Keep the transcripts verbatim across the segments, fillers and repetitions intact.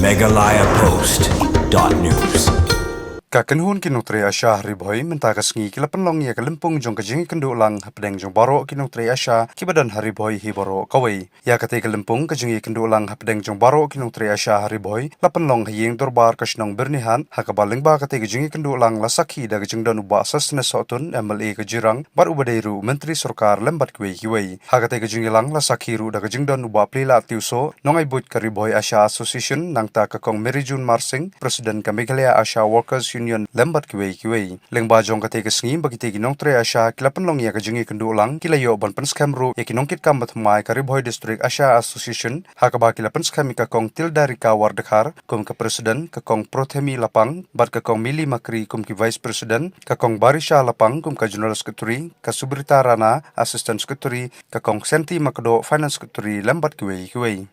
Meghalaya Post dot news. Ka kynhun ki nongtrei ASHA ha Ri Bhoi mynta ka sngi ki la pynlong ïa ka lympung jong ka jingïakynduh lang hapdeng jong baroh ki nongtrei ASHA kiba don ha Ri Bhoi hi baroh kawei. Ïa katei ka lympung ka jingïakynduh lang hapdeng jong baroh ki nongtrei ASHA ha Ri Bhoi la pynlong ha ïing dorbar ka shnong Byrnihat, ha kaba lyngba katei ka jingïakynduh lang la sakhi da ka jingdon u Bah Sosthenes Sohtun, M L A ka Jirang, bad uba dei ruh u Myntri Sorkar lem bad kiwei kiwei. Ha katei ka jingïalang la sakhi ruh da ka jingdon u Bah Plilah Tiewsoh, nongai buit ka Ri Bhoi ASHA Association, nangta ka Kong Mary June Marsing, President ka Meghalaya ASHA Workers Union lem bad kiwei kiwei. Lyngba jong katei ka sngi ba kitei ki nongtrei ASHA ki la pynlong ïa ka jingïakynduh lang, ki la ïoh ban pynskhem ruh ïa ki nongkitkam bathymmai ka Ri Bhoi District ASHA Association, ha kaba ki la pynskhem ïa ka Kong Tilda Rika Wardkhar kum ka President, ka Kong Prothemi Lapang bad ka Kong Mili Makri kum ki Vice President, ka Kong Barisha Lapang kum ka General Secretary, ka Subrita Rana, Assistant Secretary, ka Kong Senti Makdoh, Finance Secretary lem bad kiwei kiwei.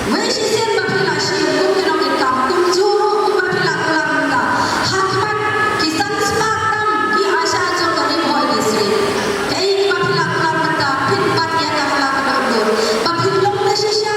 Wei shisien ba phi la shim kum ki nongkitkam kumjuh ruh kumba phi la kular mynta ha khmat ki san spah tam ki ASHA jong ka Ri Bhoi District. Kaei kaba phi la kular mynta phin bat ïa ka ha la ka doh dur ba phin long na shisha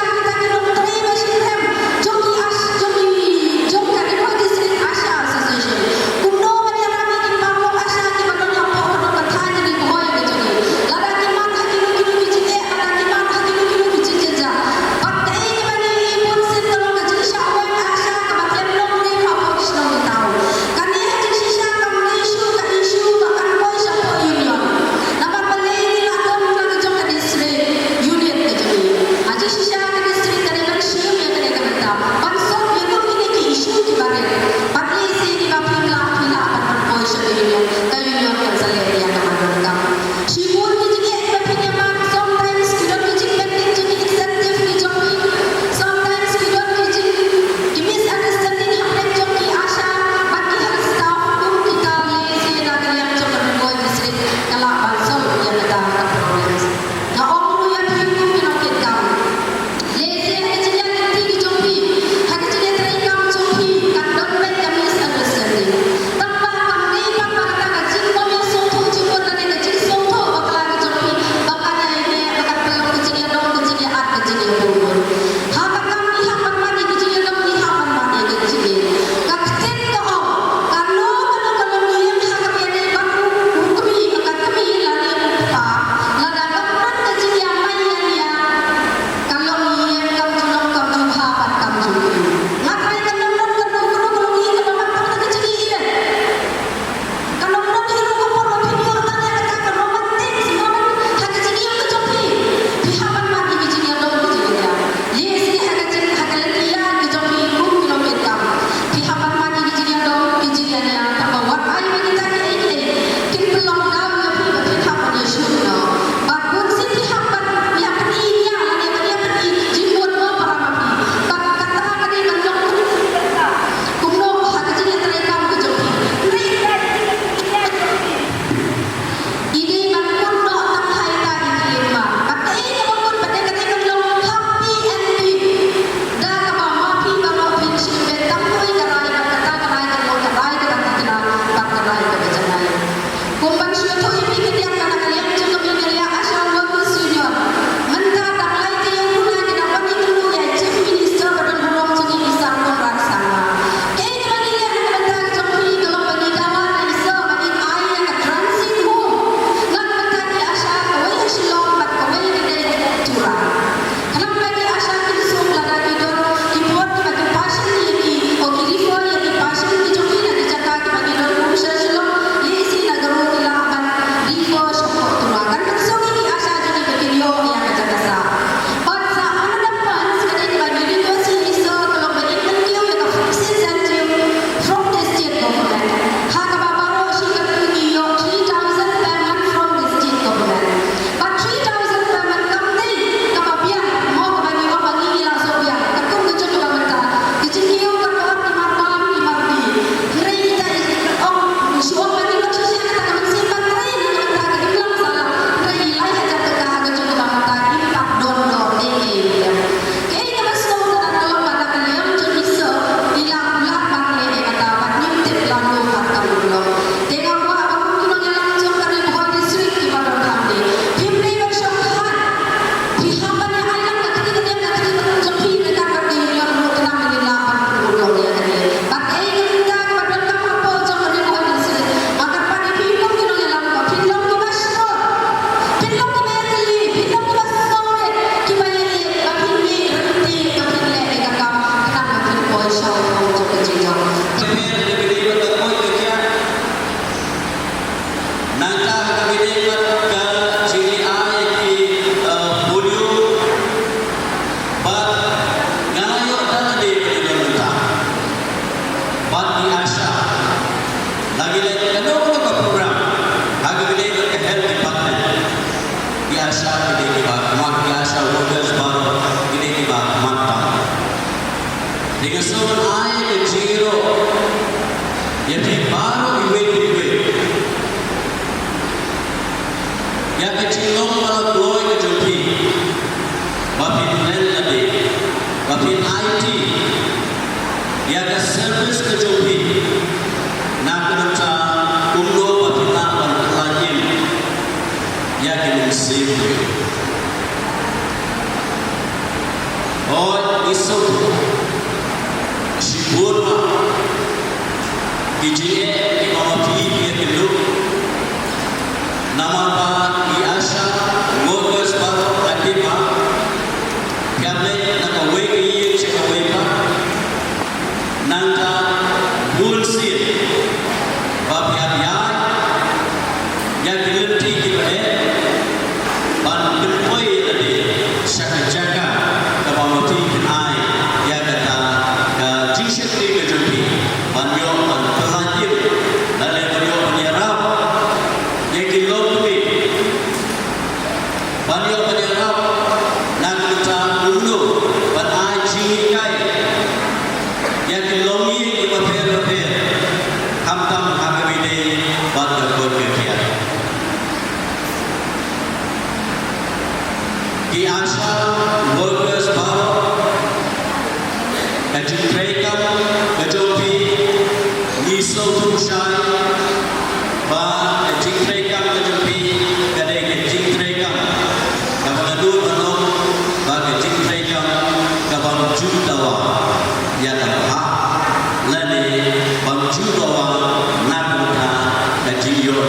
Ba khmat ki ASHA workers baroh, kine kiba khmat tam. Te nga sngewbha ai ka jingïaroh ïa phi baroh iwei pa iwei, ïa ka jinglong ba la kloi ka jong phi, ba phin len lade, ba phin aiti ïa ka service ka jong phi, na ka bynta kumno ba phin lah ban pyllait im ïa ki mynsiem. Hooid, ngi sngewthuh shibun bha ki jingeh kiba ma phi phi ïakynduh. Namar ba ki ASHA workers baroh, nga tip ba phi ïaleit na kawei ka ïing sha kawei pat, nangta bun sien ba phi hap ïaid ïa ki lynti kiba eh ban pynpoi ïa lade sha ka jaka kaba ma phi phin ai ïa kata ka jingshakri ka jong phi, ban ïoh ban pyllait im, lane ban ïoh ban ïarap ïa ki longkmie, ban ïoh ban ïarap na ka bynta kumno ban ai jinghikai ïa ki longïing kiba pher bapher, khamtam ha kaba ïadei bad ka koit ka khiah. Ki ASHA workers baroh, ka jingtrei kam ka jong phi, ngi sngewthuh shai ba ka jingtrei kam ka jong phi ka dei ka jingtrei kam kaba nga nud ban ong ba ka jingtrei kam kabym ju dawa ïa ka bhah lane bym ju dawa na ka bynta ka jingïoh.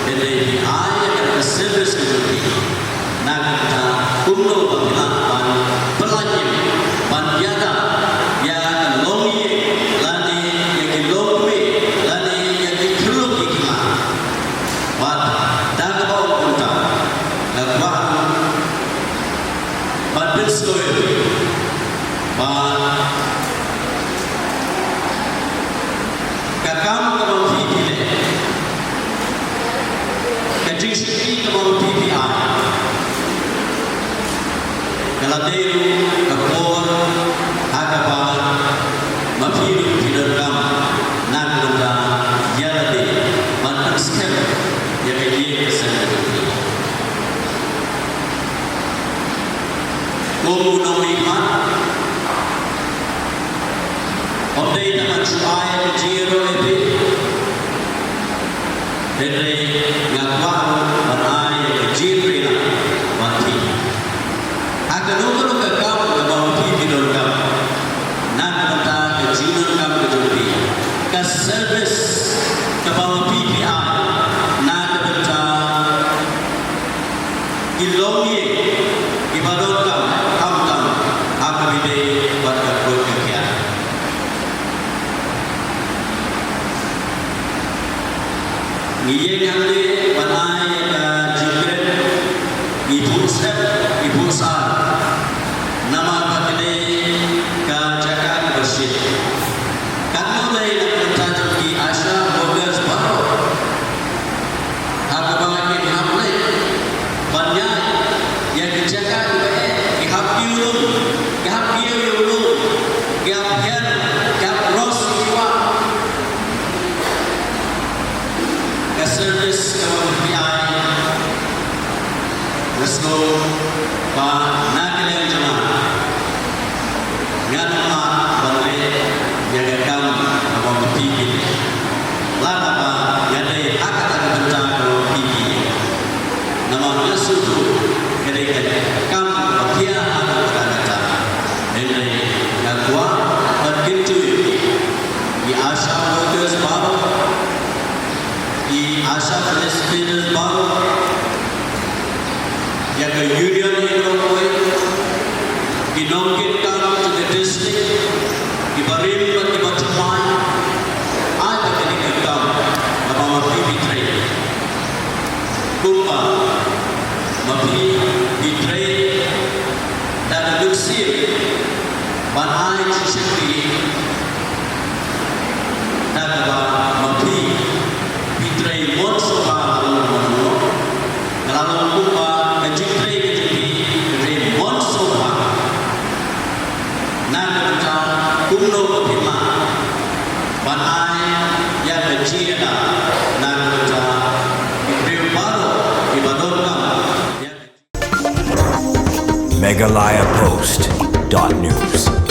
Hynrei phi ai ïa ka service ka jong phi na ka bynta kumno ba phi lah ban pyllait im, ban ïada ïa ka longïing lane ïa ki longkmie lane ïa ki khyllung ki khynnah. Bad da kaba ong kumta, nga kwah ban pynsngew ïa phi ba ka kam kaba ma phi phi leh, ka jingshakri kaba ma phi phi ai, ka la dei ruh ka por ha kaba ma phi ruh phi donkam na ka bynta ïa lade ban pynskhem ïa ka ïing ka sem ka jong phi. Kum u nongmihkhmat, ym dei tang ban shu ai ka jingïaroh ïa phi, hynrei nga kwah ruh ban ai ka jingïaroh ïa phi. Ha kano kano ka kam kaba ma phi phi donkam, na ka bynta ka jingdonkam ka jong phi, ka service kaba ma phi phi ai na ka bynta ki longïing kiba donkam, khamtam ha kaba ïadei bad ka koit ka khiah. Ngi ïeng hangne ban ai ïa ka jingkren, ngi buh step, ngi buh sar, namar ba ka dei ka jaka kaba shit. Katno lei na ka bynta jong ki ASHA workers baroh ha kaba ki hap leit ban ïaid ïa ki jaka kiba eh, ki hap kiew lum, ki hap kiew ïa u lum, ki hap her, ki hap ros ïa ki wah. Ka service kaba phi ai, nga sngew ba na ka liang jong nga, ngan ym lah ban leh ïa ka kam kaba ma phi phi leh, lada ba ïadei ha kata ka bynta kaba ma phi phi leh. Namar nga sngewthuh ka dei ka kam kaba khia ha kata ka bynta. Hynrei nga kwah ban kyntu ïa phi, ki ASHA workers baroh, ki ASHA facilitators baroh, ïa ka union hi baroh kawei, ki nongkitkam jong ka district, ki barim bad ki bathymmai, ai ba kane ka kam kaba ma phi phi trei, kumba ma phi phi trei da ka mynsiem ban ai jingshakri, da kaba ma phi phi trei mon sngewbha la long mon, ka la long kumba ka jingtrei ka jong phi Kumno ba phi mad ban ai ïa ka jingïada na ka bynta ki briew baroh kiba donkam ïa ka jingïada. Meghalaya Post dot news.